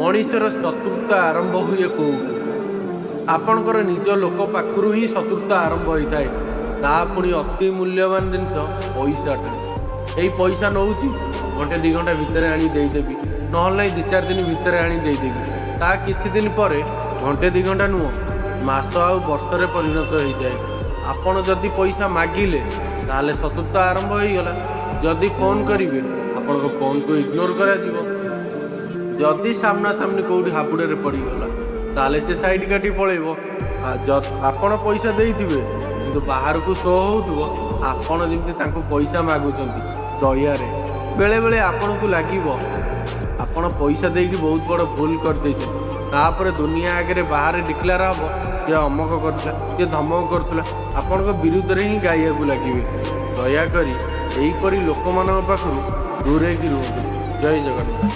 ମଣିଷର ଶତ୍ରୁତା ଆରମ୍ଭ ହୁଏ କୋଉଠୁ? ଆପଣଙ୍କର ନିଜ ଲୋକ ପାଖରୁ ହିଁ ଶତ୍ରୁତା ଆରମ୍ଭ ହୋଇଥାଏ। ତା ପୁଣି ଅତି ମୂଲ୍ୟବାନ ଜିନିଷ ପଇସାଟା। ଏଇ ପଇସା ନେଉଛି, ଘଣ୍ଟେ 2 ଘଣ୍ଟା ଭିତରେ ଆଣି ଦେଇଦେବି, ନହେଲେ ନାହିଁ 2 4 ଦିନ ଭିତରେ ଆଣି ଦେଇଦେବି। ତା କିଛି ଦିନ ପରେ ଘଣ୍ଟେ 2 ଘଣ୍ଟା ନୁହଁ, ମାସ ଆଉ ବର୍ଷରେ ପରିଣତ ହୋଇଯାଏ। ଆପଣ ଯଦି ପଇସା ମାଗିଲେ ତାହେଲେ ଶତ୍ରୁତା ଆରମ୍ଭ ହୋଇଗଲା। ଯଦି ଫୋନ୍ କରିବେ, ଆପଣଙ୍କ ଫୋନ୍କୁ ଇଗ୍ନୋର କରାଯିବ। ଯଦି ସାମ୍ନାସାମ୍ନି କେଉଁଠି ହାବୁଡ଼ରେ ପଡ଼ିଗଲା, ତାହେଲେ ସେ ସାଇଡ଼୍ କାଟି ପଳେଇବ। ଆପଣ ପଇସା ଦେଇଥିବେ, କିନ୍ତୁ ବାହାରକୁ ଶୋ ହେଉଥିବ ଆପଣ ଯେମିତି ତାଙ୍କୁ ପଇସା ମାଗୁଛନ୍ତି ଦୟାରେ। ବେଳେବେଳେ ଆପଣଙ୍କୁ ଲାଗିବ ଆପଣ ପଇସା ଦେଇକି ବହୁତ ବଡ଼ ଭୁଲ କରିଦେଇଛନ୍ତି। ତାପରେ ଦୁନିଆ ଆଗରେ ବାହାରେ ଡିକ୍ଲେୟାର ହେବ ଯେ ଅମକ କରୁଥିଲା, କିଏ ଧମକ କରୁଥିଲା, ଆପଣଙ୍କ ବିରୁଦ୍ଧରେ ହିଁ ଗାଇବାକୁ ଲାଗିବେ। ଦୟାକରି ଏହିପରି ଲୋକମାନଙ୍କ ପାଖରୁ ଦୂରେଇକି ରୁହନ୍ତୁ। ଜୟ ଜଗନ୍ନାଥ।